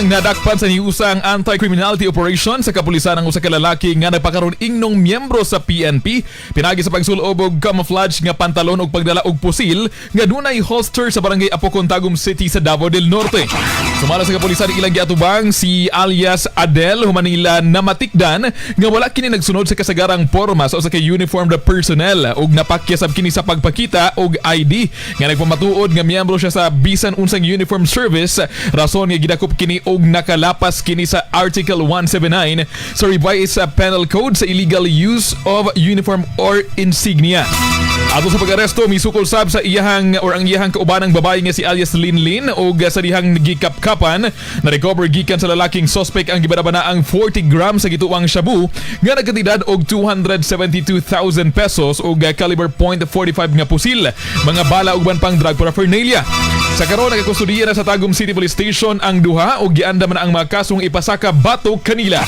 Nadakpan sa hiusang anti-criminality operation sa kapulisan ang usa ka lalaki nga nagpakaron ingnong miyembro sa PNP pinagi sa pagsulob og camouflage nga pantalon ug pagdala og pusil nga dunay holster sa Barangay Apokon, Tagum City sa Davao del Norte. Sumala sa kapulisan, ilang giatubang si alias Adel human nila namatikdan nga wala kini nagsunod sa kasagarang porma sa usa ka uniformed personnel ug napakyasab kini sa pagpakita og ID nga nagpamatuod nga miyembro siya sa bisan unsang uniform service, rason nga gidakop kini og nakalapas kini sa Article 179 sa Revised Penal Code sa illegal use of uniform or insignia. Ato sa pag-aresto, misukol sab sa iyahang or ang iyahang kaubanang babae nga si alias Linlin og sa dihang gikapkapan, na-recover gikan sa lalaking suspect ang gibanabana ang 40 grams sa gituwang shabu nga nagkantidad og 272,000 pesos og caliber .45 nga pusil, mga bala ug uban pang drug paraphernalia. Sa karon, nagakustodiya na sa Tagum City Police Station ang duha ug giandam na ang mga kasong ipasaka batok kanila.